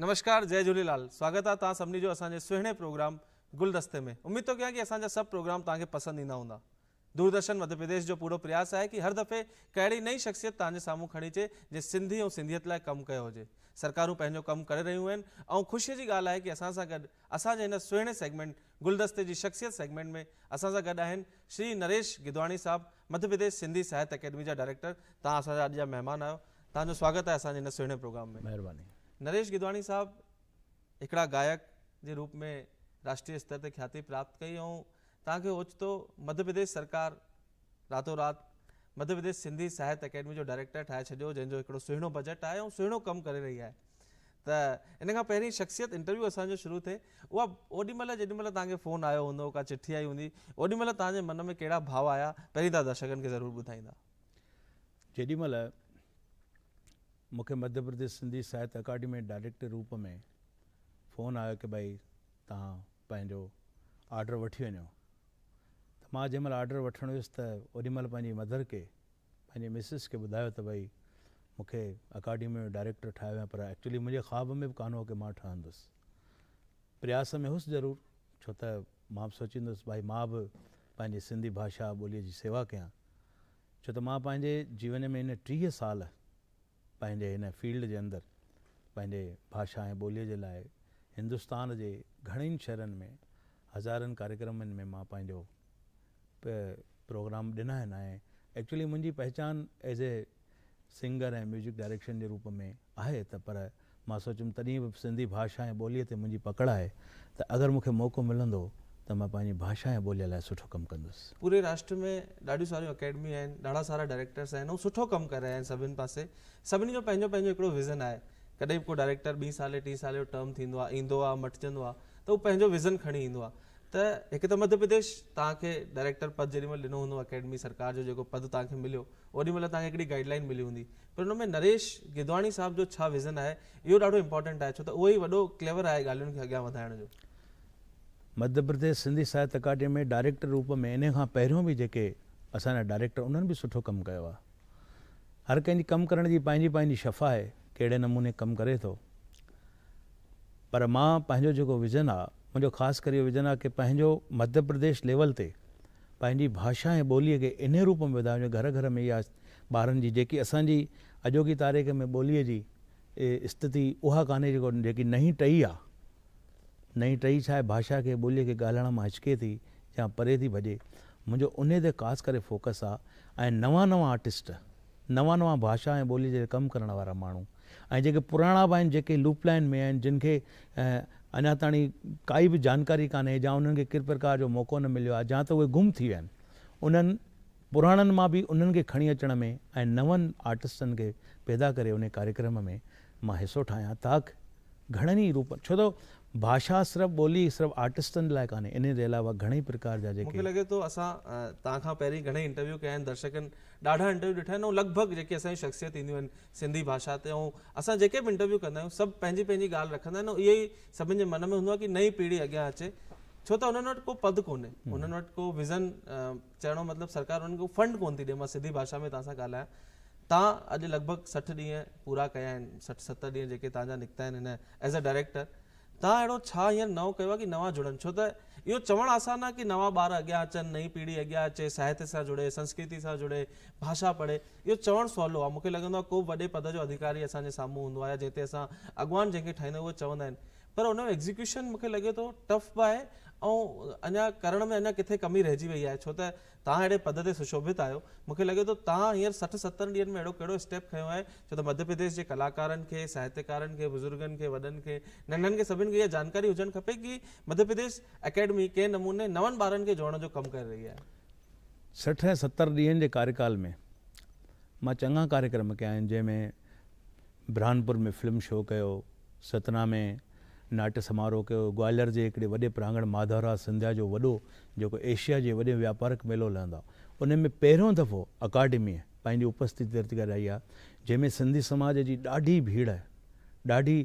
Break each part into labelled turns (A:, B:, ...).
A: نمشڪار جئي جهوليلال سواگت آ توهان سڀني جو اسان جي سهڻي پروگرام گلدستي ۾ اميد ٿو ڪيان ڪي اسان جا سڀ پروگرام توهان کي پسند ايندا هوندا دوردرشن مڌيه پرديش جو پورو پرياس آهي ڪي هر دفعي ڪا اهڙي نئين شخصيت توهان جي سامهون کڻي اچي جنهن سنڌي ۽ سنڌيت لاء ڪم ڪيو هجي. سرڪارون پنهنجو ڪم ڪري رهيون آهن ۽ خوشي جي ڳالهه آهي ڪي اسان سان گڏ اسان جي هن سهڻي سيگمينٽ گلدستي جي شخصيت سيگمينٽ ۾ اسان سان گڏ آهن شري نريش گدواڻي صاحب مڌيه پرديش سنڌي ساهت اڪيڊمي جا ڊائريڪٽر توهان اسان جا اڄ جا مهمان آهيو توهان جو سواگت آهي اسان جي هن سهڻي پروگرام ۾.
B: مهرباني.
A: نريش گدواڻي صاحب هڪڙا گائڪ جي روپ ۾ راشٽريه استر تي کياتي پراپت ڪئي ۽ توهان کي اوچتو مڌيه پرديش سرڪار راتو رات مڌيه پرديش سنڌي ساهت اڪيڊمي جو ڊائريڪٽر ٺاهي ڇڏيو جنهن جو هڪڙو سهڻو بجيٽ آهي ۽ سهڻو ڪم ڪري رهي آهي ته ان کان پهرين شخصيت انٽرويو اسان جو شروع ٿئي اها اوڏي مهل جيڏي مهل توهان کي فون آيو هوندو ڪا چٺي آئي هوندي اوڏي مهل توهان جي من ۾ ڪهڙا ڀاو آيا پهرين توهان درشڪن کي ضرور ٻڌائيندا.
B: جيڏي مهل مون کي مڌيه پرديش سنڌي ساهت اڪاڊمي ڊائريڪٽر روپ ۾ فون آيو ڪي ڀائي توهان پنهنجو آرڊر وٺي وڃو ته مان جنهن مهل آرڊر وٺڻ ويس ته اوڏي مهل پنهنجي مدر کي پنهنجي مسز کي ٻڌايو ته ڀئي مون کي اڪاڊمي ۾ ڊائريڪٽر ٺاهيو ويو آهي پر ايڪچولي منهنجي خواب ۾ به ڪانه هو ڪي مان ٺهندس پرياس ۾ هوس ضرور ڇو ته مان به سوچيندو هوس ڀائي مان به پنهنجي سنڌي ڀاشا ٻوليء جي سيوا ڪيان ڇو ته مان پنهنجي جيون ۾ هن 30 سال پنهنجي هن فيلڊ جي اندر پنهنجي ڀاشا ۽ ٻوليء جي لاء هندستان جي گهڻين شهرن ۾ هزارن ڪاريڪرمن ۾ مان پنهنجو پروگرام ڏنا آهن ۽ ايڪچولي منهنجي پهچان as a singer ۽ music direction جي روپ ۾ آهي ته پر مان سوچيم تڏهن به سنڌي ڀاشا ۽ ٻوليء تي منهنجي پڪڙ آهي ته اگر مون کي موقعو ملندو ته مان پنهنجي ڀاشا ۽ ٻوليء لاء سٺو ڪم ڪندس.
A: پوري راشٽر ۾ ڏاڍيون ساريون اڪيڊمي آهن، ڏاڍا سارا ڊائريڪٽرس آهن ۽ سٺو ڪم ڪري رهيا آهن سڀن پاسي. سڀني جو پنهنجو پنهنجو هڪڙو ويزن آهي. ڪڏهن به ڪو ڊائريڪٽر ٻين سالي ٽين سالي جو ٽرم ٿيندو آهي، ايندو آهي، مٽجندو آهي ته هو پنهنجو ويزن کڻي ايندو آهي ته هڪ ته مڌيه پرديش توهان کي ڊائريڪٽر پد جيڏي مهل ڏنو هوندو اڪيڊمي سرڪار جو جيڪو پد توهان کي مليو اوڏي مهل توهان کي هڪڙي گائيڊ لائين ملي هوندي پر ان ۾ نريش گدواڻي صاحب جو ڇا ويزن آهي اهو ڏاڍو امپارٽنٽ آهي ڇو ته اهو ئي وڏو ڪليور آهي ڳالهين کي اڳيان وڌائڻ جو.
B: مڌيه پرديش سنڌي ساهت اڪاڊمي ۾ ڊائريڪٽر روپ ۾ انهي کان پهريون به جيڪي اسان جا ڊائريڪٽر انهن به سٺو ڪم ڪيو آهي. هر ڪنهن جي ڪم ڪرڻ جي پنهنجي پنهنجي شفا آهي ڪهڙي نموني ڪم ڪري ٿو پر مان پنهنجو جيڪو ويزن آهي منهنجو خاص ڪري اهو ويزن آهي ڪي پنهنجو مڌيه پرديش ليول تي پنهنجي ڀاشا ۽ ٻوليء کي انهي روپ ۾ وڌايون جو گهر گهر ۾ اها ٻارن جي جيڪي اسان جي اڄوڪي تاريخ ۾ ٻوليء جي استٿي اها ڪانهي جيڪو جيڪي نئين ٽهي آ نئين ٽهي ڇا آهي ڀاشا کي ٻوليء کي ڳالهائڻ مان هچڪي ٿي يا پري ٿي ڀڄي منهنجو انهي تي خاص ڪري فوڪس آ ۽ نوان نوان آرٽسٽ نوان نوان ڀاشا ۽ ٻوليء جي ڪم ڪرڻ وارا ماڻهو ۽ جيڪي پراڻا به آهن جيڪي لوپ لائن ۾ آهن جن کي اڃا تاڻي ڪائي به جانڪاري ڪانهي يا انهن کي ڪنهن پرڪار جو موقعو نه مليو آهي يا ته اهي گم ٿي ويا آهن انهن پراڻن مان به انهن کي کڻي اچڻ ۾ ۽ نون آرٽسٽن کي پيدا ڪري انهي ڪاريڪرم ۾ مان حصو ٺاهيان تاڪ گهڻن ئي روپن ڇو ته ڀاشا صرف ٻولي صرف آرٽسٽن لاء ڪانهي انهي جي علاوه گهڻي ئي پرڪار جا
A: مون کي
B: جيڪي.
A: لڳي ٿو اسان توهان کان پهرين گهڻئي انٽرويو ڪيا آهن درشڪن ڏاڍا انٽرويو ڏٺا آهن ۽ لڳ ڀڳ جيڪي اسان جون شخصيت اينديون آهن سنڌي ڀاشا تي ۽ اسان جيڪي به انٽرويو ڪندا آهيون سڀ پنهنجي پنهنجي ڳالهه رکندا آهن ۽ اهي ئي سڀن جي من ۾ هوندو آهي ڪي نئين پيڙهي اڳيان اچي ڇو ته انهن وٽ ڪو پد ڪونهي انهن وٽ ڪو ويزن چئڻ جو مطلب سرڪار انهن کي فنڊ ڪونه ٿي ڏي مان سڌي ڀاشا ۾ توهان سان ڳالهايان توهان اڄ لڳ ڀڳ 60 ڏينهن پورا ڪيا آهن 60 70 ڏينهن جيڪي توهان جا نڪتا آهن هن ايز اي ڊائريڪٽر توهان اهڙو ڇا هينئر نئون ڪيو آهي ڪي نوان جڙن ڇو ته اهو چوڻ آسان آهي ڪي نوان ٻار اڳيان اچن نئين پيڙهي اڳيان اچي ساهتيه سان جڙي سنسڪرتي سان جڙي ڀاشا پڙهي اهو چوڻ سولو آهي مون کي لڳندو آهي ڪو به وڏي پد جو اڌيڪاري اسان جي سامهون هوندو آهي يا جنهن تي اسان اڳواڻ جنهن کي ٺاهيندا آهيون اهي چوندا آهن پر ان جو ايگزيڪيوشن مون کي لڳي ٿو ٽف به آهي ۽ اڃا ڪرڻ ۾ اڃا ڪٿي ڪمي رهجي وئي آهي ڇو ته توهان اهڙي پد تي سشوڀت آهيو، مون کي لڳي ٿو توهان هينئر 60 70 ڏينهن ۾ اهڙو ڪهڙو اسٽيپ کنيو آهي، ڇو ته مڌيه پرديش جي ڪلاڪارن کي، ساهتيڪارن کي، بزرگن کي، وڏن کي، ننڍن کي سڀن کي اها جانڪاري هجڻ کپي ڪي مڌيه پرديش اڪيڊمي ڪنهن نموني نون ٻارن کي جوڙڻ جو ڪم ڪري رهي آهي.
B: 60 ۽ 70 ڏينهن جي ڪاريڪال ۾ مان چڱا ڪاريڪرم ڪيا آهن جنهن ۾ برهانپور ۾ فلم شو ڪيو، ستنا ۾ ناٽيه سماروهه ڪيو، گواليار جي هڪڙي وڏي پرانگڻ ماڌوراء سنڌيا جو وڏو جيڪو ايشيا جي وڏي وياپارڪ ميلو لهندو آهي ان ۾ پهريون دفعو اڪاڊميء پنهنجي اپسٿتي درج ڪرائي آهي جنهن ۾ سنڌي سماج جي ڏاڍي ڀيڙ ڏاڍي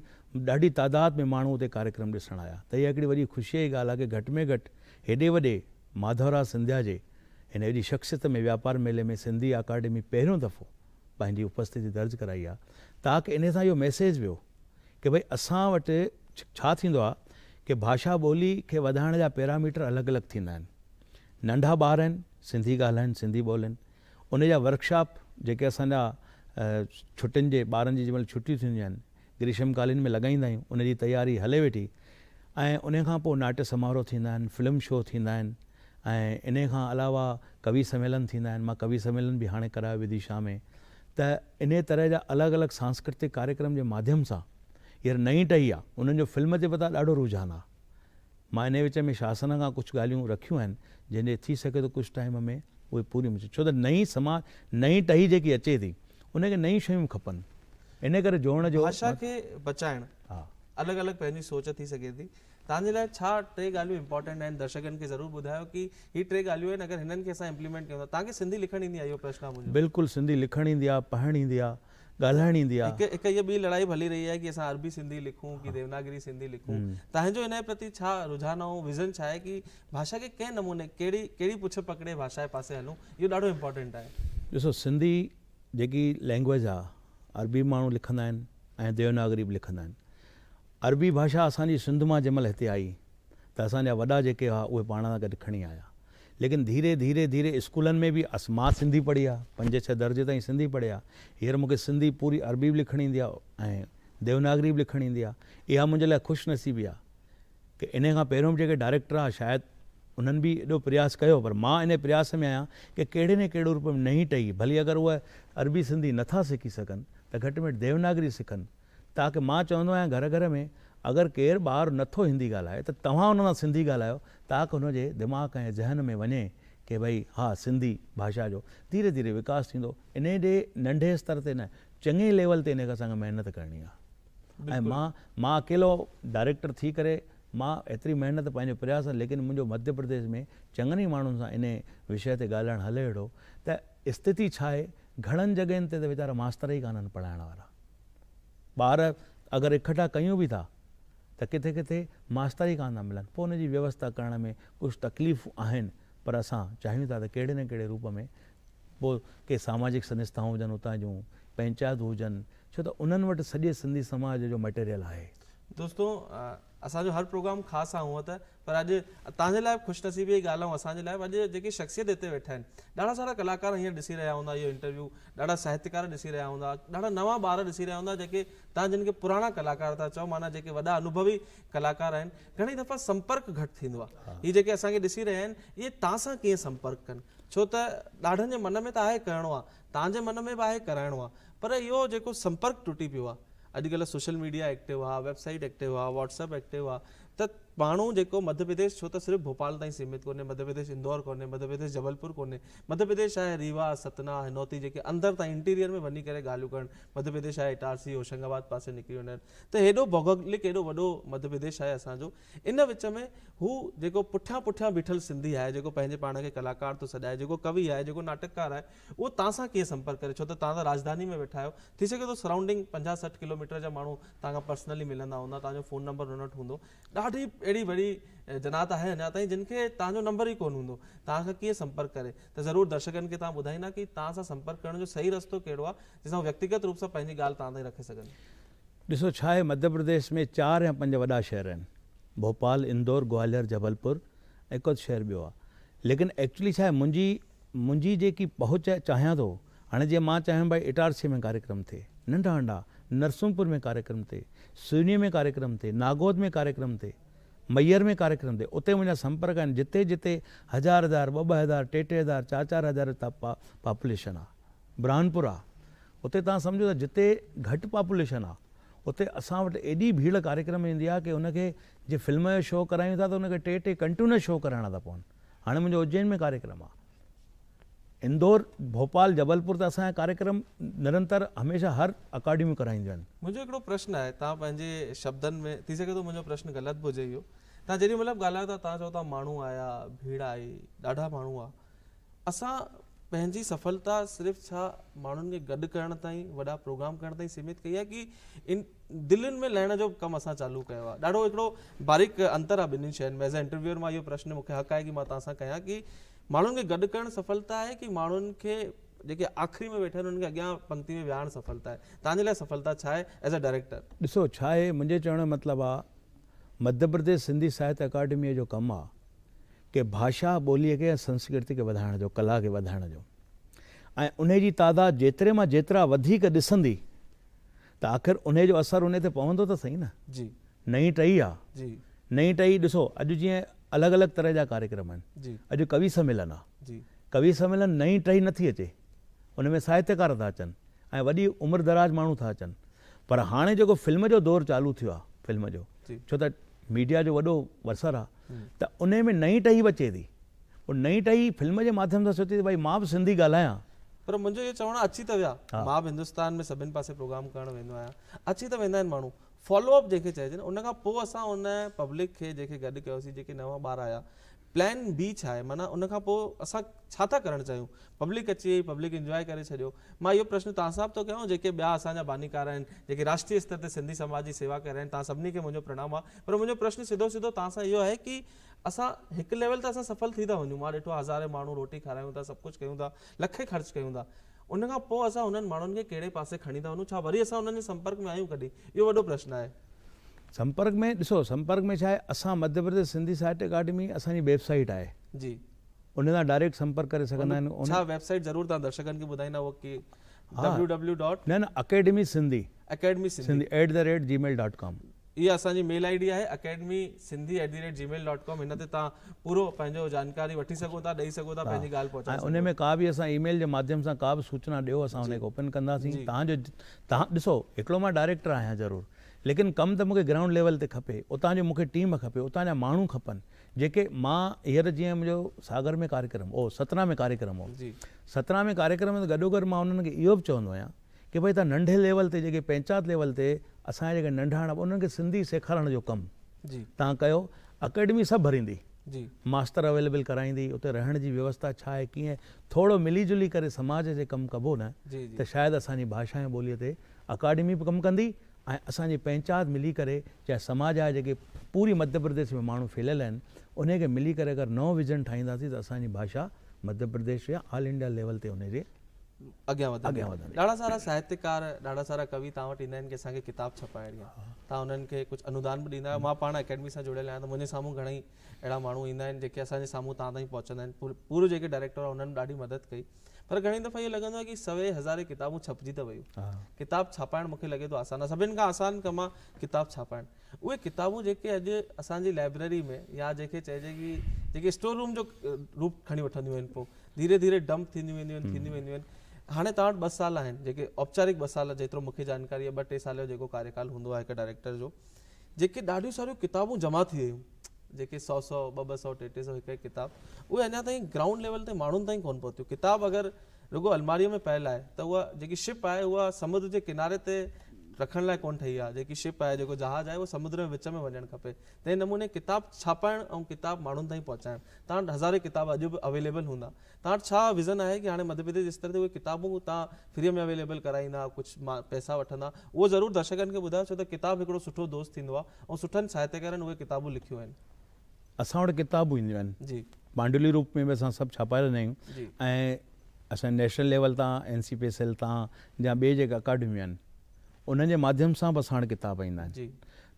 B: ڏاڍي تعداد ۾ ماڻهو اتي ڪاريڪرم ڏسڻ آيا ته اها هڪڙي وڏي خوشيء جي ڳالهه آهي ڪي گهٽ ۾ گهٽ هيڏي وڏي ماڌوراء سنڌيا جي هن ايڏي شخصيت ۾ وياپار ميلي ۾ سنڌي اڪاڊمي پهريون دفعو پنهنجي اپسٿتي درج ڪرائي آهي تاڪ انهي سان اهو ميسيج ويو. ڪي ڀئي اسان وٽ ڇا ٿيندو آ ڪي ڀاشا ٻولي کي وڌائڻ جا پيراميٽر الڳ الڳ ٿيندا آهن. ننڍا ٻار آهن سنڌي ڳالهائن سنڌي ٻولين ان جا ورڪشاپ جيڪي اسان جا ڇٽين جي ٻارن جي جنهن مهل ڇٽيون ٿينديون آهن گريشم ڪالين ۾ لڳائيندا آهيون ان جي تياري هلي ويٺي ۽ انهي کان پوء ناٽيه سماروهه ٿيندا آهن فلم شو ٿيندا آهن ۽ انهي کان علاوه ڪوي سميلن ٿيندا آهن مان ڪوي سميلن به هاڻي ڪرايو وديشا ۾ ته انهي طرح جا الڳ الڳ سانسڪرتڪ ڪاريڪرم جي ماڌيم سان هينئر نئين ٽهي آ انهن جو فلم جي مٿان ڏاڍو رجحان آ مان انهي وچ ۾ شاسن کان ڪجهه ڳالهيون رکيون آهن جنهن جي ٿي سگهي ٿو ڪجهه ٽائيم ۾ اهي پوريون به ٿين ڇو ته نئين سماج نئين ٽهي جيڪي اچي ٿي ان کي نيون شيون کپن انهي ڪري جوڙڻ جو
A: ڀاشا کي بچائڻ الڳ الڳ پنهنجي سوچ ٿي سگهي ٿي توهان جي لاء ڇا ٽي ڳالهيون امپارٽنٽ آهن درشڪن کي ضرور ٻڌايو ڪي هي ٽي ڳالهيون آهن اگر هنن کي اسان امپليمينٽ ڪيون ٿا توهان کي سنڌي لکڻ ايندي آهي اهو پرشن آهي منهنجو.
B: بلڪل سنڌي لکڻ ايندي آهي پڙهڻ ايندي آهي ڳالهائڻ ايندي آهي.
A: هڪ هڪ هيء ٻي لڙائي به هلي رهي آهي ڪي اسان عربي سنڌي لکون ڪي ديوناگري سنڌي لکون توهان جو ان جي پرتي ڇا رجحان ۽ ويزن ڇا آهي ڪي ڀاشا کي ڪنهن نموني ڪهڙي ڪهڙي پڇ پڪڙي ڀاشا جي پاسي هلون اهو ڏاڍو امپارٽنٽ آهي.
B: ڏسو سنڌي جيڪي لينگويج آ عربي به ماڻهو لکندا آهن ۽ ديوناگري به لکندا آهن. عربي ڀاشا اسان جي سنڌ مان جنهن مهل هتي آئي ته اسان جا وڏا جيڪي هئا اهي پاڻ سان گڏ کڻي آيا. ليڪن ڌيري ڌيري ڌيري اسڪولن ۾ به مان سنڌي پڙهي آ پنج ڇهه درجي تائين سنڌي پڙهي آ هينئر مون کي سنڌي پوري عربي به لکڻ ايندي آ ۽ ديوناگري به لکڻ ايندي آ. اها منهنجي لاء خوش نصيبي آ ڪي انهي کان پهريون به جيڪي ڊائريڪٽر ها شايد انهن به ايڏو پرياس ڪيو پر مان انهي پرياس ۾ آهيان ڪي ڪهڙي نه ڪهڙي روپ ۾ نئين ٽهي ڀلي اگر اهي عربي سنڌي نه ٿا سکي سگهن ته گهٽ ۾ گهٽ ديوناگري سکن تاڪه مان چوندو آهيان گهر گهر ۾ اگر ڪير ٻار نه ٿو هندي ڳالهائي ته توهان ان سان سنڌي ڳالهايو تاڪه هن جي دماغ ۽ ذهن ۾ وڃي ڪي ڀئي ها سنڌي ڀاشا جو ڌيري ڌيري وڪاس ٿيندو انهي ڏي ننڍي استر تي نه چڱي ليول تي انهي کي اسان کي محنت ڪرڻي آهي. ۽ مان مان اڪيلو ڊائريڪٽر ٿي ڪري مان ايتري محنت پنهنجو پرياس ليڪن منهنجو مڌيه پرديش ۾ چڱن ئي ماڻهن سان انهي وشيه تي ڳالهائڻ هلي اهڙو ته استٿي ڇا آهي گهڻن جڳهين تي ته ويچارا ماستر ئي ڪانهن پڙهائڻ وارا ٻار اگر اڪٺا ڪيون به ٿا ته ڪٿي ڪٿي ماستر ئي ڪانه ٿا ملن پوء ان جي ويوسٿا ڪرڻ ۾ ڪجهه تڪليفون آهن پر اسان چاهيون ٿا ته ڪهڙي نه ڪهڙي روپ ۾ پوء ڪي ساماجڪ سنسٿائون هجن اتان جون، پئنچاتون هجن، ڇو ته انهن وٽ سڄي سنڌي سماج جو مٽيريل آهي.
A: دوستو اسان جو هر پروگرام خاص آ هونء ته پر اڄ توهان جي لاء به خوش نصيبي جي ڳالهه ۽ اسان جي لاء به اڄ جيڪي شخصيت هتي ويٺا آهن ڏاڍا سارا ڪلاڪار هينئر ڏسي رهيا هوندا اهو انٽرويو ڏاڍا ساهتڪار ڏسي رهيا هوندا ڏاڍا نوان ٻار ڏسي رهيا هوندا جيڪي توهان جن کي پراڻا ڪلاڪار ٿا چئو معنيٰ جيڪي وڏا انوڀوي ڪلاڪار آهن گهڻي دفعا سمپرڪ گهٽ ٿيندو آ هي جيڪي اسان کي ڏسي رهيا آهن اهي توهان سان ڪيئن سمپرڪ ڪن ڇو ته ڏاڍن جي من ۾ ته آهي ڪرڻو آ، توهان جي من ۾ به آهي ڪرائڻو آ، پر اهو جيڪو سمپرڪ ٽٽي پيو آ، اڄڪلهه سوشل ميڊيا ايڪٽو آ، ويب سائيٽ ايڪٽو آ، واٽس ايپ ايڪٽو آ ته ماڻهو جيڪو مڌيه پرديش ڇو ته صرف ڀوپال تائين سيمت ڪونهي، مڌيه پرديش اندور ڪونهي، مڌيه پرديش جبلپور ڪونهي، مڌيه پرديش آهي ريوا، ستنا، هنوتي جيڪي اندر تائين انٽيريئر ۾ وڃي ڪري ڳالهيون ڪرڻ، مڌيه پرديش آهي اٽارسي، هوشنگ آباد پاسي نڪري وڃڻ ته هيڏو ڀوگولڪ هيڏو وڏو مڌيه پرديش آهي اسان جو ان وچ ۾ هو جيڪو پٺيان پٺيان بيٺل سنڌي آهي، جيڪو پنهنجي پاڻ کي ڪلاڪار ٿو سڏائي، جيڪو ڪوي آهي، جيڪو ناٽڪڪار آهي، اهو توهان سان ڪيئن سمپرڪ ڪري؟ ڇو ته توهان ته راڄڌاني ۾ ويٺا آهيو، ٿي سگهي ٿو سرائونڊنگ پنجاهه 60 ڪلوميٽر جا ماڻهو توهان کان پرسنلي ملندا هوندا، توهان جو فون نمبر هنن وٽ هوندو. ڏاڍي اهڙي وڏي جنات آهي اڃا تائين جن کي توهان جو نمبر ئي ڪونه هوندو، توهان کان ڪيئن سمپرڪ ڪري؟ ته ضرور درشڪن کي توهان ٻڌائيندا ڪي توهان سان سمپرڪ ڪرڻ جو صحيح رستو ڪهڙو آهي، جنهن سان هو ويڪتيگت روپ سان پنهنجي ڳالهه توهان تائين رکي سگهن.
B: ڏسو ڇا آهي مڌيه پرديش ۾ چار يا پنج وڏا شهر آهن ڀوپال، اندور، گواليار، جبلپور ۽ هڪ اڌ شهر ٻيو آهي ليڪن ايڪچولي ڇا آهي منهنجي منهنجي جيڪي پهچ چاهيان ٿو هاڻي جيئن مان چاهيم ڀائي اٽارسي ۾ ڪاريڪرم ٿئي ننڍا ننڍا نرسنگپور ۾ ڪاريڪرم ٿئي سيوني ۾ ڪاريڪرم ٿئي ناگود ۾ ڪاريڪرم ٿئي ميئر ۾ ڪاريڪرم ٿئي اتي منهنجا سمپرڪ آهن جتي جتي هزار هزار ٻه ٻه هزار ٽي ٽي هزار چار چار هزار پاپوليشن آهي برهانپور آهي اتي توهان سمجهو ته جتي گهٽ پاپوليشن آ اتي اسان وٽ ايڏي ڀيڙ ڪاريڪرم ۾ ايندي آ ڪي ان کي جي فلم جو شو ڪرايون ٿا ته ان کي ٽي ٽي ڪنٽينيوس شو ڪرائڻا ٿا پون هاڻي منهنجو اجين ۾ ڪاريڪرم آ اندور ڀوپال جبلپور ته اسان جا ڪاريڪرم نرنتر هميشه هر اڪاڊميون ڪرائينديون آهن.
A: منهنجو هڪڙو پرشن آهي توهان پنهنجي شبدن ۾ ٿي سگهي ٿو منهنجو پرشن غلط به هجي اهو توهان جيڏي مهل به ڳالهايو ٿا توهان چئو ٿا ماڻهو آيا ڀيڙ آئي ڏاڍا ماڻهو آ اسان پنهنجي سڦلتا صرف ڇا ماڻهن کي گڏ ڪرڻ تائين وڏا پروگرام ڪرڻ تائين سيمت ڪئي آهي ڪي ان دلين ۾ لهڻ جو به ڪم اسان چالو ڪيو آهي ڏاڍو هڪڙو باريڪ انتر آهي ٻنهين شين ۾ ايز اي انٽرويوئر مان اهو پرشن مون کي حق آهي ڪي مان توهان سان ڪيان ڪي ماڻهن کي گڏ ڪرڻ سڦلتا آهي ڪي ماڻهن کي جيڪي آخري ۾ ويٺا آهن انهن کي اڳيان پنگتي ۾ ويهارڻ سڦلتا آهي. توهان جي لاء سڦلتا ڇا آهي ايز ا ڊائريڪٽر؟
B: ڏسو ڇا آهي منهنجي چوڻ جو مطلب آ مڌيه پرديش سنڌي ساهتيه اڪاڊميء جو ڪم آ ڪي ڀاشا ٻوليء کي ۽ سنسڪرتي کي وڌائڻ جو ڪلا کي وڌائڻ جو ۽ انهي جي تعداد جيتري مان جيترا وڌيڪ ڏسندي ته آخر انهي جو اثر انهي تي پوندو ته سهي نه.
A: جي.
B: نئين ٽهي آ.
A: جي.
B: نئين ٽهي ڏسو اڄ جيئن الڳ الڳ طرح جا ڪاريڪرم آهن.
A: جي.
B: اڄ ڪوي سميلن آ.
A: جي.
B: ڪوي سميلن نئين ٽهي نه ٿي اچي. ان ۾ ساهتيڪار ٿا اچن ۽ وڏي عمر دراز ماڻهو ٿا اچن. پر هاڻي جيڪو فلم جو دور چالو ٿيو آ فلم جو
A: جي.
B: ڇو ته ميڊيا جو وڏو ورسر آ ته انهي ۾ نئين ٽهي به اچي ٿي. پوء نئين ٽهي فلم جي ماڌيم سان سوچي ٿي ڀائي مان به سنڌي ڳالهايان.
A: پر منهنجو اهو چوڻ آ اچي ته ويا. مان به هندستان ۾ سڀن پاسي پروگرام ڪرڻ ويندو آهيان. اچي ته ويندا آهن ماڻهو. فالو اپ جنهن کي چئجي نه ان کان پوء اسان ان پبلڪ کي جنهن کي گڏ ڪيوسين جيڪي نوان ٻار آيا پلان بي ڇا آهي معنيٰ ان کان پوء اسان ڇا ٿا ڪرڻ چاهيون پبلڪ اچي وئي پبلڪ انجواء ڪري ڇڏيو مان اهو پرشن توهان سان به ٿو ڪيان جيڪي ٻيا اسان جا بانيڪار آهن جيڪي راشٽري استر تي سنڌي سماج جي سيوا ڪري رهيا آهن توهان سڀني کي منهنجو پرڻام آهي پر منهنجو پرشن سڌو سڌو توهان سان اهو آهي ڪي اسان هڪ ليول ته اسان سڦل ٿي ٿا وڃون مان ڏٺو آهي هزارين ماڻهو روٽي کارايون ٿا سڀ ڪجهه ڪيون ٿا لکين خرچ ڪيون ٿا ان کان پوء اسان انهن ماڻهن کي ڪهڙي پاسي کڻي ٿا وڃون؟ ڇا وري اسان انهن جي سمپرڪ ۾ آهيون ڪڏهن؟ اهو وڏو پرشن آهي.
B: سمپرڪ ۾ ڏسو سمپرڪ ۾ ڇا آهي اسان مڌيه پرديش سنڌي ساهتيه اڪاڊمي اسان جي ويب سائيٽ آهي.
A: جي.
B: ان تان ڊائريڪٽ سمپرڪ ڪري سگهندا آهن.
A: ڇا ويب سائيٽ ضرور توهان درشڪن کي ٻڌائيندا اهو ڪي ڊبليو ڊبليو ڊاٽ.
B: نه نه academy Sindhi.
A: Academy Sindhi.
B: At the rate Gmail dot com.
A: اها اسان جي ميل I D آهي academy Sindhi at the rate Gmail dot com هن تي توهان پورو پنهنجو جانڪاري وٺي سگهو ٿا ڏئي سگهو ٿا پنهنجي ڳالهه پهچائي
B: سگهو ٿا. ۽ ان ۾ ڪا به اسان اي ميل جي ماڌيم سان ڪا به سوچنا ڏيو اسان ان کي اوپن ڪنداسين توهان جو توهان ڏسو هڪڙو مان ڊائريڪٽر آهيان ضرور ليڪن ڪم ته مونکي گرائونڊ ليول تي کپي اتان جو مونکي ٽيم کپي اتان جا ماڻهو کپن جيڪي مان هينئر جيئن منهنجو ساگر ۾ ڪاريڪرم هو ستنا ۾ ڪاريڪرم هو ستنا ۾ ڪاريڪرم ۾ گڏو گڏ مان انهن کي اهو به چوندو آهيان ڪي ڀئي توهان ننڍي ليول تي جيڪي پئنچات ليول تي اسان جا جيڪي ننڍا آهن انهن کي سنڌي سيکارڻ جو ڪم توهان ڪيو اڪيڊمي سڀ ڀريندي ماستر اويليبل ڪرائيندي اتي رهڻ جي ويوسٿا ڇا آهي ڪيئن ٿورو ملي جلي ڪري سماج جي ڪم ڪبو نه ته شايد اسان جي ڀاشا ۽ ٻولي تي اڪاڊمي به ڪم ڪندي ۽ اسان جي پئنچات ملي ڪري چاهي سماج آهي جيڪي پوري مڌيه پرديش ۾ ماڻهو ڦهليل آهن انهي کي ملي ڪري اگر نئون ويزن ٺاهينداسين ته اسان جي ڀاشا مڌيه پرديش يا آل انڊيا ليول تي انهي جي
A: اڳيان وڌندي. ڏاڍا سارا ساهتيڪار، ڏاڍا سارا ڪوي توهان وٽ ايندا آهن ڪي اسان کي ڪتاب ڇپائڻي آهي. توهان انهن کي ڪجهه انودان به ڏيندا آهيو. مان پاڻ اڪيڊمي سان جڙيل آهيان ته منهنجي سامهون گهڻئي اهڙا ماڻهو ايندا آهن جيڪي اسان جي سامهون توهان تائين پهچندا آهن. پورو جيڪي ڊائريڪٽر آهن انهن ڏاڍي مدد ڪئي. پر گهڻي دفعا اهو لڳندو آهي ڪي سوين هزارين ڪتابون ڇپجي ته ويون. ڪتاب ڇاپائڻ مون کي لڳي ٿو آسان آهي. سڀن کان آسان ڪم آهي ڪتاب ڇاپائڻ. اهي ڪتابون جيڪي اڄ اسان جي لائبريري ۾ يا جنهن کي چئجي ڪي جيڪي اسٽور روم جو روپ کڻي وٺنديون آهن پوء ڌيري ڌيري ڊمپ ٿينديون وينديون آهن ٿينديون وينديون آهن هاڻي توهان وٽ ٻه سال آهن جيڪي اوپچارڪ ٻه سال جيترو مونکي جانڪاري آهي ٻه ٽي سال جو جيڪو ڪاريڪال هوندو آهي هڪ ڊائريڪٽر جو جيڪي ڏاڍيون ساريون ڪتابون جمع ٿي ويون جيڪي سو سو ٻه ٻه سو ٽي ٽي سو هڪ هڪ ڪتاب اهي اڃا تائين گرائونڊ ليول تي ماڻهن تائين ڪونه پهتيون ڪتاب اگر رڳو الماري ۾ پيل آهي ته اها جيڪي شپ آهي اها سمنڊ جي ڪناري تي رکڻ لاء ڪونه ٺهي آهي جيڪي شپ آهي جيڪو جهاز آهي اهو سمنڊ ۾ وچ ۾ وڃڻ کپي تنهن نموني ڪتاب ڇاپائڻ ۽ ڪتاب ماڻهن تائين پهچائڻ توهان وٽ هزارين ڪتاب اڄ به اويليبل هوندا. توهان وٽ ڇا ويزن آهي ڪي هاڻي مڌيه پرديش استر تي اهي ڪتابون توهان فريء ۾ اويليبل ڪرائيندا ڪجهه پئسا وٺندا اهو ضرور درشڪن کي ٻڌايو ڇو ته ڪتاب هڪڙو سٺو دوست ٿيندو آهي ۽ سٺن ساهتيڪارن اهي ڪتابون لکيون آهن.
B: اسان وٽ ڪتابون اينديون آهن.
A: جي.
B: پانڊولي روپ ۾ به اسان سڀ ڇاپائي رهندا آهيون
A: جي.
B: ۽ اسان نيشنل ليول تان اين سي پي ايس ايل تان يا ٻي جيڪا اڪاڊميون آهن انهن جي ماڌيم سان به اسان وٽ ڪتاب ايندا آهن.
A: جي.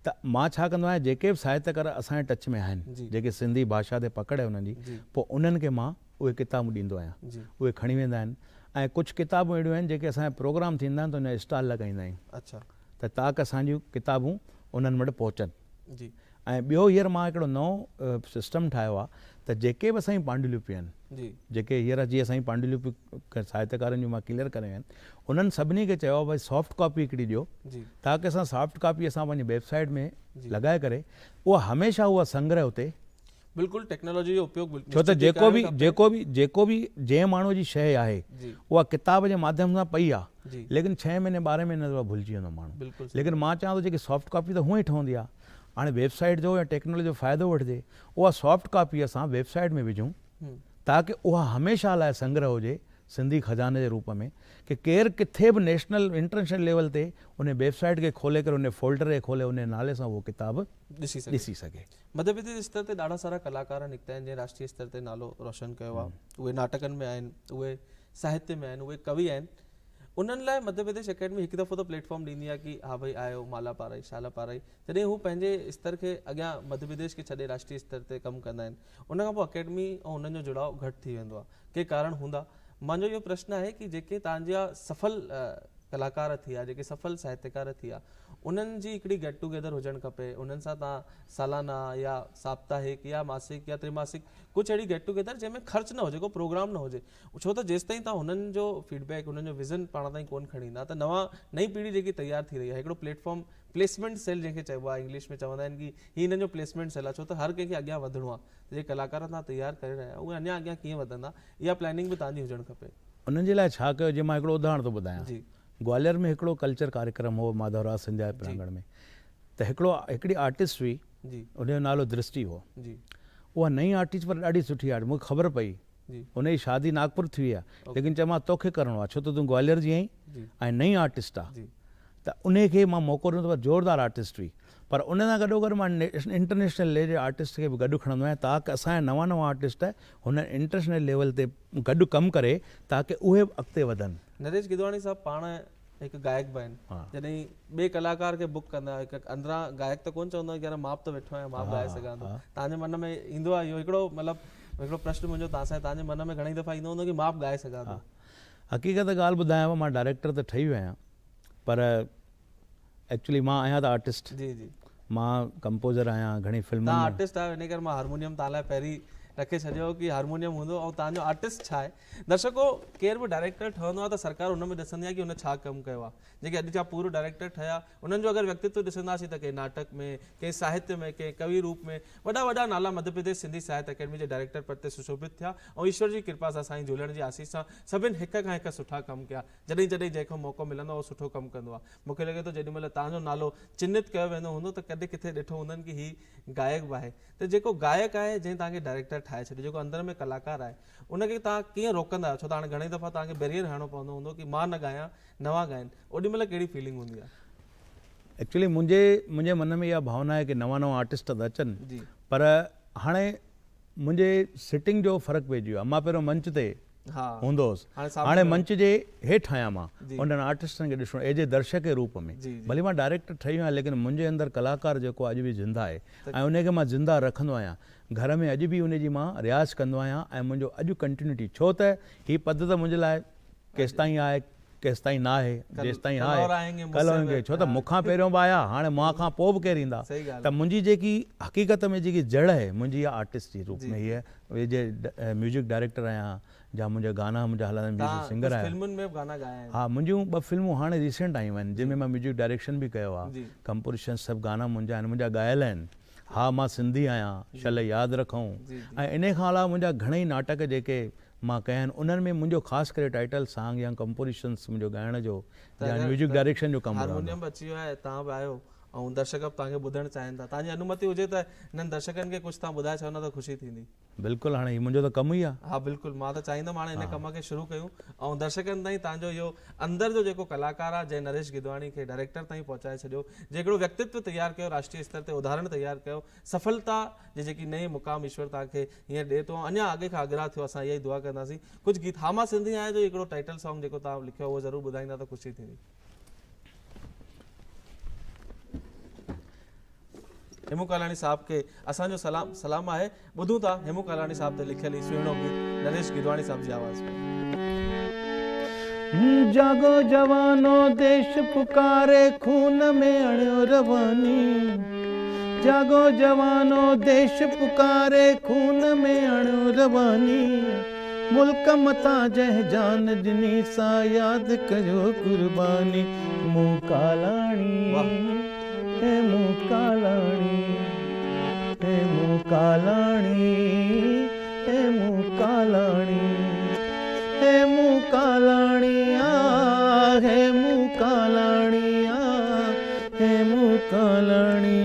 B: ته مان ڇا ڪندو آهيان جيڪي به ساهتيڪار اسان جي ٽچ ۾ آهن جيڪي سنڌي ڀاشا تي پڪڙ آهي انهن جي پوء انهن کي مان اهي ڪتابون ڏيندو آهيان اهي کڻي ويندا آهن ۽ ڪجهه ڪتابون اهڙيون آهن جيڪي اسان جا پروگرام ٿيندا آهن ته ان جا اسٽال لڳائيندا آهيون ته تاڪ اسان جون ڪتابون انهن وٽ پهچن ۽ ٻيو هينئر مان هڪڙو نئون سسٽم ٺاهيو آهي ته جيڪي به اسان جون پانڊولپيون آهن جيڪي هينئر جي اسان جون پانڊولپيون ساهتيڪارن جون مان ڪليئر ڪرايون آهن انهن سڀني کي چيو آهي ڀائي سافٽ ڪاپي هڪڙي ڏيو تاڪه اسان سافٽ ڪاپي اسان پنهنجي ويب سائيٽ ۾ لڳائي ڪري اها هميشه اها سنگرهه اتي
A: بلڪل ٽيڪنالاجي جو اپيوگ
B: ڇو ته جيڪو به جيڪو به جيڪو به جنهن ماڻهو جي شيء آهي اها ڪتاب جي ماڌيم سان پئي آهي ليڪن ڇهين مهيني ٻارهين مهيني ته اها ڀلجي ويندو ماڻهو ليڪن مان چوان ٿو جيڪي سافٽ ڪاپي ته هونئن ئي ٺهندي آهي هاڻي ويب سائيٽ جو يا ٽيڪنالاجي جو فائدو وٺجي اها سافٽ ڪاپي اسان ويب سائيٽ ۾ وجهون تاڪه اها هميشه لاء سنگرهه هجي سنڌي خزاني جي روپ ۾ ڪي ڪير ڪٿي به نيشنل انٽرنيشنل ليول تي انهي ويب سائيٽ کي کولي ڪري انهي فولڊر کي کولي انهي نالي سان اهو ڪتاب ڏسي سگهي.
A: مڌيه پرديش استر تي ڏاڍا سارا ڪلاڪار نڪتا آهن جنهن راشٽري استر تي نالو روشن ڪيو آهي اهي ناٽڪن ۾ آهن اهي ساهتيه ۾ آهن، اهي ڪوي آهن، انهن لاء مڌيه پرديش اڪيڊمي هڪ دفعو ته پليٽ فارم ڏيندي آهي ڪي ها ڀئي آيو مالا پارائي شالا پارائي، جڏهن هو پنهنجي استر کي اڳيان مڌيه پرديش کي ڇڏي راشٽريه استر تي ڪم ڪندا آهن ان کان پوء اڪيڊمي ۽ انهن جو جڙاء گهٽ ٿي ويندو آهي، ڪي ڪارڻ هوندا. منهنجو اهو پرشن آهي ڪي جيڪي توهان جا سڦل ڪلاڪار ٿيا، جيڪي سڦل ساهتيڪار ٿيا، انهن جي هڪڙي گيٽ ٽوگيدر هجڻ کپي، انهن سان توهان سالانه يا ساپتاهڪ يا ماسڪ يا ترماسڪ ڪجهه اهڙي گيٽ ٽوگيدر جنهن ۾ خرچ نه هجي، ڪو پروگرام نه هجي، ڇو ته جيستائين توهان هنن جو فيڊ بيڪ، هنن جو ويزن پاڻ تائين ڪونه کڻي ايندا ته نوان نئين پيڙهي جيڪي تيار ٿي رهي آهي، هڪڙو پليٽ فارم پليسمينٽ سيل جنهن کي چئبو آهي انگلش ۾ چوندا آهن ڪي هي هنن جو پليسمينٽ سيل آهي، ڇو ته هر ڪنهن کي اڳيان وڌڻو آهي ته جيڪي ڪلاڪار توهان تيار ڪري رهيا آهيو اهي اڃا اڳيان ڪيئن وڌندا، اها پلاننگ به توهان جي هجڻ کپي.
B: انهن جي لاء ڇا ڪيو جي مان هڪڙو اداهرڻ ٿو ٻڌايان. گواليار ۾ هڪڙو ڪلچر ڪاريڪرم هو ماڌو راء سنڌيا جي پرانگڻ ۾ ته هڪڙو هڪڙي آرٽسٽ هئي ان جو نالو درشٽي هو اها نئين آرٽسٽ پر ڏاڍي سٺي آرٽسٽ مون کي خبر پئي ان جي شادي ناگپور ٿي هئي ليڪن چيو مان توکي ڪرڻو آهي ڇو ته تون گواليار جي آهين ۽ نئين آرٽسٽ آ ته انهي کي مان موقعو ڏنو ته زوردار آرٽسٽ هئي پر ان سان گڏو گڏ مان انٽرنيشنل ليول جي آرٽسٽ کي به گڏ کڻندو آهيان تاڪه اسان جا نوان نوان آرٽسٽ هن انٽرنيشنل ليول تي گڏ ڪم ڪري تاڪه اهي به اڳتي وڌن.
A: نريش گدواڻي صاحب پاڻ هڪ گائڪ به آهن جڏهن ٻئي ڪلاڪار کي بڪ ڪندا آهيو هڪ اندران گائڪ ته ڪونه چوندو آهي ڪي يار مان به ته ويٺو آهيان مان به ڳائي سگهان ٿو توهان جي من ۾ ايندو آهي اهو هڪڙو مطلب هڪڙو پرشن منهنجو توهان سان توهان جي من ۾ گهڻي دفعا ايندو هوندو ڪي مان به ڳائي سگهان ٿو.
B: حقيقت ڳالهه ٻڌايانو مان ڊائريڪٽر ته ٺهي ويو آهيان پر ايڪچولي مان آهيان ته آرٽسٽ جي جي مان ڪمپوزر آهيان گهڻي فلمن
A: ۾ توهان آرٽسٽ آهيو انهي ڪري مان هارمونيم توهان لاء پهرين رکي ڇڏيو هو ڪي هارمونيم هوندو ۽ توهان جو آرٽسٽ ڇا آهي درشڪو ڪير به ڊائريڪٽر ٺهندو آهي ته سرڪار ان ۾ ڏسندي آهي ڪي هن ڇا ڪم ڪيو آهي جيڪي اڄ جا پورو ڊائريڪٽر ٺهيا انهن جو اگر ويڪتتو ڏسنداسين ته ڪنهن ناٽڪ ۾ ڪنهن ساهتيه ۾ ڪنهن ڪوي روپ ۾ وڏا وڏا نالا مڌيه پرديش سنڌي ساهتيه اڪيڊمي جي ڊائريڪٽر پد تي سشوڀت ٿيا ۽ ايشور جي ڪرپا سان سائين جهولڻ جي آسيس سان سڀن هڪ کان هڪ سٺا ڪم ڪيا جڏهن جڏهن جنهن کي موقعو ملندو آهي اهو سٺو ڪم ڪندو آهي مون کي لڳي ٿو جيڏي مهل توهان جو نالو چنهت ڪيو ويندو هوندو ته ڪڏهن ڪٿي ڏٺو هوندن ڪي هي گائڪ به آهي ته جيڪو گائڪ آهي جنهن توهان کي ڊائريڪٽر ٺاهي ڇڏيو جيڪو اندر ۾ ڪلاڪار آهي ان کي توهان ڪيئن روڪندا آهيو ڇو ته هاڻي گهڻي دفعا توهان کي بيريئر هڻڻو پوندو هوندو ڪي مان نه ڳايان نوان ڳائن اوڏي مهل ڪهڙي فيلنگ هوندي آهي.
B: ايڪچولي منهنجي منهنجي من ۾ اها ڀاونا آهي ڪي نوان نوان آرٽسٽ ته اچن پر هاڻي منهنجي سٽنگ جو فرق پئجي ويو آهي مان پهريون منچ تي هوندو هوس هاڻي منچ جي هيٺ آهيان مان انهن آرٽسٽن کي ڏسڻو ايز اي درشڪ جي روپ ۾ ڀلي مان ڊائريڪٽر ٺهي ويو آهيان ليڪن منهنجي اندر ڪلاڪار جيڪو اڄ به زنده آهي ۽ انهي کي مان زنده رکندو آهيان گهر ۾ اڄ به انهي جي مان رياض ڪندو آهيان ۽ منهنجو اڄ ڪنٽينيوٽي ڇو ته هي پد ته منهنجي لاء ڪيستائين آهي ڪيستائين نه آهي جيستائين آهي ڪل آئينگي ڇو ته مون کان پهريون به آيا هاڻي مان کان پوء به ڪير ايندا ته منهنجي جيڪي حقيقت ۾ جيڪي جڙ آهي منهنجي اها آرٽسٽ جي روپ ۾ هيء ايز اي ميوزڪ ڊائريڪٽر آهيان جا منهنجا گانا منهنجا هلندا آهن ميوزڪ سنگر آهيان ها منهنجون ٻه فلمون هاڻي ريسينٽ آيون آهن جن ۾ مان ميوزڪ ڊائريڪشن به ڪيو آهي ڪمپوزيشن سڀ گانا منهنجا آهن منهنجا ڳايل آهن ها مان سنڌي آهيان شل ياد رکون ۽ انهي کان علاوه منهنجا گهڻئي ناٽڪ جيڪي مان ڪيا آهن انهن ۾ منهنجو خاص ڪري ٽائيٽل سانگ يا ڪمپوزيشنس منهنجو ڳائڻ جو يا ميوزڪ ڊائريڪشن جو ڪم رهندو آهي.
A: هارمونيم به اچي ويو آهي توهان به آهيو ۽ درشڪ به توهان کي ٻڌڻ چاهين ٿا توهان جي انومتي هجي ته هنن درشڪن کي ڪجهه توهان ٻڌائي ڇڏندا ته خوشي ٿيندي.
B: بلڪل هاڻي هي منهنجو ته ڪم ئي آهي.
A: ها بلڪل مان ته چاهيندم هاڻي هن ڪم کي شروع ڪيون ۽ درشڪن تائين توهان جو اهو اندر جو جيڪو ڪلاڪار آهي جنهن نريش گدواڻي کي ڊائريڪٽر تائين پهچائي ڇڏيو جنهن هڪڙو ويڪتتو تيار ڪيو راشٽري استر تي اداهرڻ تيار ڪيو سڦلتا جي جيڪي نئين مقام ايشور توهان کي هينئر ڏئي ٿو ۽ اڃا اڳي کان اڳرا ٿيو اسان اها ئي دعا ڪنداسين. ڪجهه گيت ها مان سنڌي آهيان جو هڪڙو ٽائيٽل سانگ جيڪو توهان لکيو آهي اهو ضرور ٻڌائيندا ته خوشي ٿيندي. هيمون ڪالاڻي صاحب کي اسان جو سلام سلام آهي. ٻڌون ٿا هيمون ڪالاڻي صاحب تي لکيل هي سهڻو گيت نريش گدواڻي صاحب جي آواز ۾.
B: جاڳو جوانو ديش پڪاري خون ۾ اڻيو رواني جاڳو جوانو ديش پڪاري خون ۾ اڻيو رواني ملڪ متان جنهن جان ڏني سا ياد ڪيو قرباني مون ڪالاڻي هي مون ڪالاڻي هي مون ڪالاڻي هي مون ڪالاڻي هي مون ڪالاڻي آ هي مون ڪالاڻي آ هي مون ڪالاڻي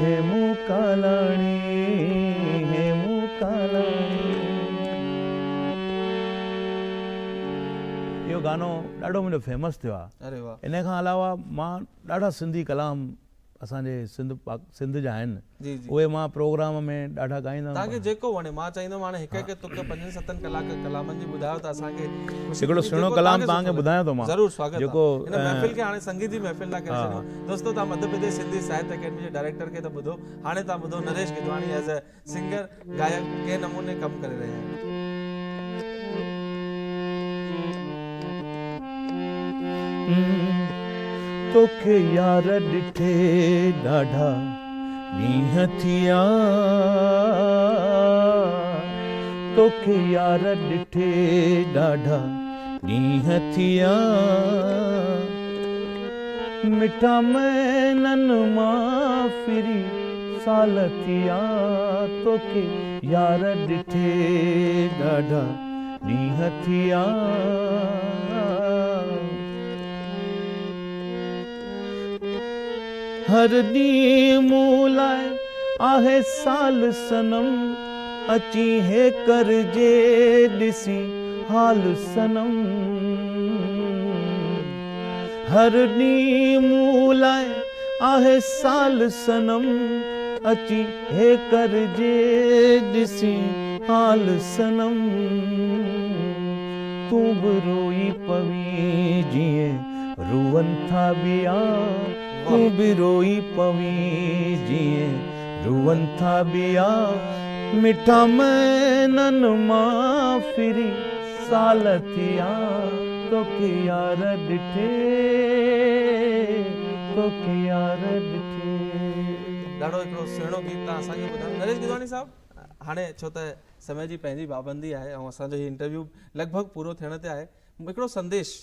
B: هي مون ڪالاڻي هي مون ڪالاڻي. اهو گانو ڏاڍو منهنجو فيمس ٿيو آ. ان کان علاوه مان ڏاڍا سنڌي ڪلام اسان جي سنڌ سنڌ جا آهن اهي مان پروگرام ۾ ڏاڍا ڳائيندو
A: آهيان. توهان کي جيڪو وڻي مان چاهيندم هاڻي هڪ هڪ تڪ پنجن ستن ڪلاڪ ڪلامن جي ٻڌايو ته اسان کي
B: خوشي هڪڙو ٿيندي سهڻو ڪلام توهان کي ٻڌايان ٿو مان
A: ضرور سواگت جيڪو آهي هن محفل کي هاڻي سنگيت جي محفل ٿا ڪري ڇڏيون دوستو توهان مڌيه پرديش سنڌي ساهتيه اڪيڊمي جي ڊائريڪٽر کي ته ٻڌو هاڻي توهان ٻڌو Naresh Gidwani as a singer گائڪ ڪنهن نموني ڪم ڪري رهيا آهن.
B: توکي يار ڏٺي ڏاڍا ڏينهن ٿيا توکي يار ڏٺي ڏاڍا ڏينهن ٿيا مٺا مهينن مان ڦري سال ٿيا توکي يار ڏٺي ڏاڍا ڏينهن ٿيا. هر ڏينهن مون لاء آهي سال صنم اچين هيڪر جي ڏسين حال صنم. هر ڏينهن مون لاء آهي سال صنم اچين هيڪر جي ڏسين حال صنم تون به روئي پوين جيئن روئن ٿا ٻيا تون به روئي پوين جيئن روئن ٿا ٻيا مٺا مهينن مان ڦري سال ٿيا توکي يار ڏٺي توکي يار ڏٺي.
A: ڏاڍو هڪڙو سهڻو گيت توهان اسان کي ٻڌايو نريش گدواڻي صاحب هاڻي ڇو ته سمي جي پنهنجي پابندي آهي ۽ اسان جو هي انٽرويو لڳ ڀڳ پورو ٿيڻ تي آهي هڪڙو سنديش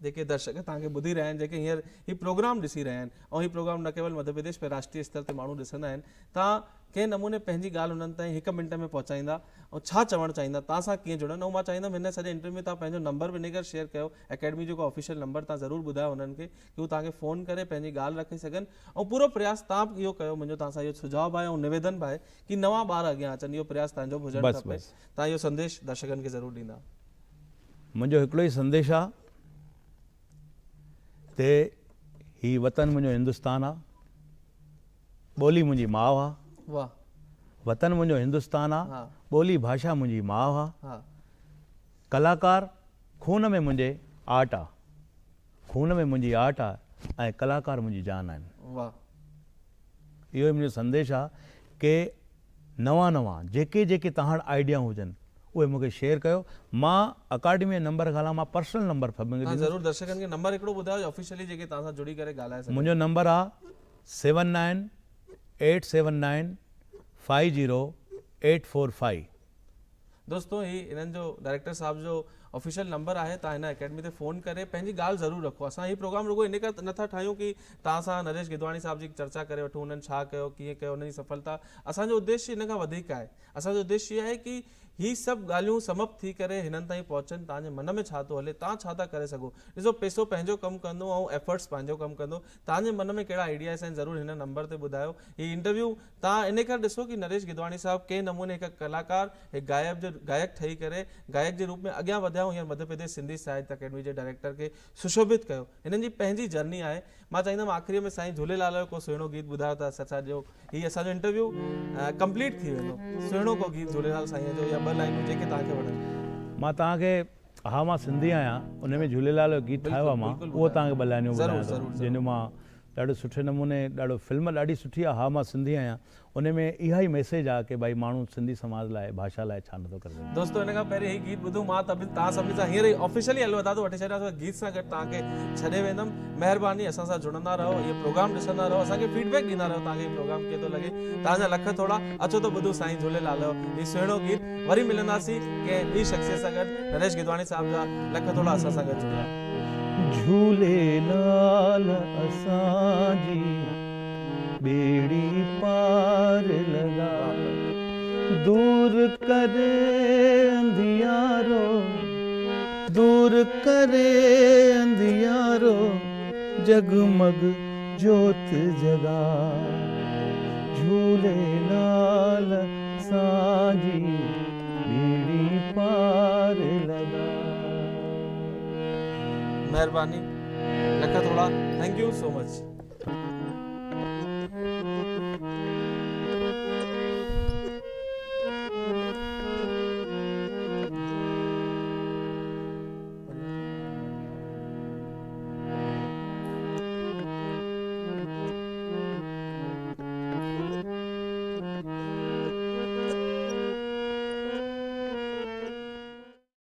A: جيڪي درشڪ توهان کي ٻڌي رهيا آهن جيڪي هينئر هي پروگرام ڏسي رهيا آهن ۽ هي پروگرام نه ڪيول مڌيه پرديش پر راشٽريه استر تي ماڻهو ڏسندا آهن توهان ڪنهن نموني پنهنجي ڳالهه انهن تائين هڪ منٽ ۾ پهچائيندا ۽ ڇا چوڻ چاهيندا توهان سان ڪيئن جڙن ۽ مان چاهيندم هن سڄي انٽرويو ۾ توهان پنهنجو نمبر به انهي ڪري شيئر ڪيو اڪيڊمي جو ڪو آفيشل نمبر توهان ضرور ٻڌايو انهن کي ڪي هو توهان کي فون ڪري پنهنجي ڳالهه رکي سگهن ۽ پورو پرياس توهان به اهو ڪيو منهنجو توهان سان اهو سجهاء به آهي ۽ نويدن به آهي ڪي نوان ٻار اڳيان اچن اهو پرياس توهان جو به هجڻ کپي توهان اهو سنديش درشڪن کي ضرور ڏيندا.
B: منهنجو هڪڙو ئي سنديش آ تي هي وطن منهنجو هندستان آ. ٻولي منهنجي ماء آ.
A: واه.
B: وطن منهنجو هندستان آ. ٻولي ڀاشا منهنجي ماء آ. ڪلاڪار خون ۾ منهنجي آرٽ آ. خون ۾ منهنجي آرٽ آ ۽ ڪلاڪار منهنجي جان آهن.
A: واه.
B: اهو ئي منهنجو سنديش آ ڪي نوان نوان جيڪي جيڪي توهان وٽ آئيڊيائون هجن اهي مون کي شيئر ڪيو مان اڪاڊمي جي نمبر کان علاوه مان پرسنل نمبر سڀني کي
A: توهان
B: ڏيندس.
A: ضرور درشڪن کي نمبر هڪڙو ٻڌايو آفيشلي جيڪي توهان سان جڙي ڪري ڳالهائي سگهن.
B: منهنجو نمبر آ seven nine eight seven nine five zero eight four five.
A: دوستو هي انهن جو ڊائريڪٽر صاحب جو آفيشل نمبر آهي توهان هن اڪيڊمي تي فون ڪري پنهنجي ڳالهه ضرور رکو اسان هي پروگرام رڳو ان ڪري نٿا ٺاهيون ڪي توهان سان نريش گدواڻي صاحب جي چرچا ڪري وٺون انهن ڇا ڪيو ڪيئن ڪيو انهن جي سڦلتا اسان جو اديشيه ان کان وڌيڪ آهي اسان جو اديشيه اهو آهي ڪي هي سڀ ڳالهيون سمپت ٿي ڪري هنن تائين پهچن توهان جي من ۾ ڇا ٿو هلي توهان ڇا ٿا ڪري سگهو ڏسو پيسو پنهنجو ڪم ڪندو ۽ ايفرٽس پنهنجو ڪم ڪندو توهان جي من ۾ ڪهڙا آئيڊياز آهن ضرور هن نمبر تي ٻڌايو هي انٽرويو توهان انهي ڪري ڏسو ڪي نريش گدواڻي صاحب ڪنهن نموني هڪ ڪلاڪار هڪ گائڪ جو گائڪ ٺهي ڪري گائڪ جي روپ ۾ اڳيان وڌيا ۽ هينئر مڌيه پرديش سنڌي ساهتيه اڪيڊمي جي ڊائريڪٽر کي سشوڀت ڪيو هنن جي پنهنجي جرني آهي مان چاهيندم آخري ۾ سائين جهوليلال جو ڪو سهڻو گيت ٻڌايو ته اسان جو هي اسان جو انٽرويو ڪمپليٽ ٿي ويندو سهڻو ڪو گيت جهوليلال سائين جو يا ٻه لائنون جيڪي توهان کي وڻن.
B: مان توهان کي ها مان سنڌي آهيان ان ۾ جهوليلال جو گيت ٺاهيو آهي مان اهو توهان کي ٻه لائنون ٻڌايان ٿو جنهن جو مان ڏاڍو سٺي نموني ڏاڍو فلم ڏاڍي سٺي آهي ها مان سنڌي آهيان ان ۾ اها ئي ميسيج آ ڪي ڀائي ماڻهو سنڌي سماج لاء ڀاشا لاء ڇا نٿو ڪري سگهي.
A: دوستو ان کان پهرين هي گيت ٻڌون مان ته توهان سڀني سان هينئر ئي آفيشلي الوداع ٿو وٺي ڇڏيان ڇو ته گيت سان گڏ توهان کي ڇڏي ويندم مهرباني اسان سان جڙندا رهو اهي پروگرام ڏسندا رهو اسان کي فيڊ بيڪ ڏيندا رهو توهان کي هي پروگرام ڪيئن ٿو لڳي توهان جا لک ٿورا اچو ته ٻڌون سائين جهوليلال جو هي سهڻو گيت وري ملنداسين ڪنهن ٻي شخصيت سان گڏ نريش گدواڻي صاحب جا لک ٿورا اسان سان گڏ جڙيا.
B: جهوليلال اسان جي ٻيڙي پار لڳا دور ڪري انڌيارو دور ڪري انڌيارو جڳمڳ جوت جڳا جهوليلال اسان جي ٻيڙي پار لڳا.
A: مهرباني لک ٿورا thank you so much.